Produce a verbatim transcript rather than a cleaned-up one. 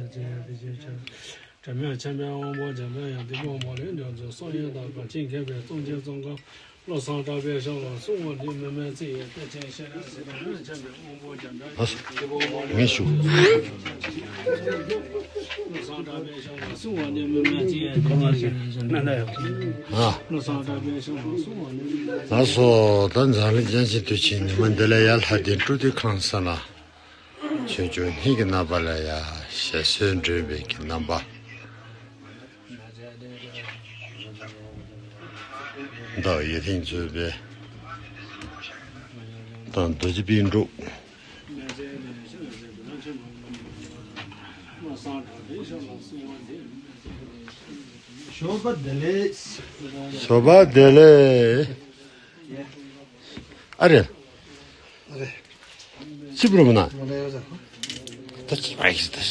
དྲི་མེད་མཁྱེན་པའི་དབང་པོ་འཇམ་པའི་དབྱངས། ཏེ་དབང་མོ་ལས་འདས་རྫོགས་སངས་རྒྱས་དང་བར་ཆད་མཁས་པའི་སྟོང་ཆེན་ཙོང་ཁ་བློ་བཟང་གྲགས་པའི་ཞབས་ལ་གསོལ་བ་འདེབས། མི་མེད་ཚེ་ཡི་གཏེར་ཆེན་ཤེས་རབ་གཟི་དང་མཁྱེན་པའི་དབང་པོ་འཇམ་དཔལ། ཨ་སོ། ངས་ཞུ། བློ་བཟང་གྲགས་པའི་ཞབས་ལ་གསོལ་བ་འདེབས། མི་མེད་ཚེ་ཡི་གཏེར་ཆེན་ཤེས་རབ་གཟི་དང་། ཨ། བློ་བཟང་གྲགས་པའི་ཞབས་ལ་གསོལ་བ་འདེབས། ལགས་སོ། ད་འཛམ་གླིང་རྒྱན་ཆེན་དུས་ཆེན་ཉི་མ་འདི་ལ་ཡ། ལྷ་ལྡན་སྤྲོ་བསྡུའི་ཁང་གསར་ན། ཆོས་སྐྱོང་སྙིང་གི་རྣམ་པ་ལ་ཡ་ཞལ་གསོལ་འདོན་པའི་གི་རྣམ་པ། བདག་ཡེ་ཐིང་གཙོས་པའི་དང་རྡོ་རྗེ་པཎ་གྲུབ། ཞོགས་པ་བདེ་ལེགས། ཞོགས་པ་བདེ་ལེགས། ཨ་རེ། ཨ་རེ། ཅི་པུ་ར་མ་ན། ད་ཅི་པ་ཡིས་ད་ཤི་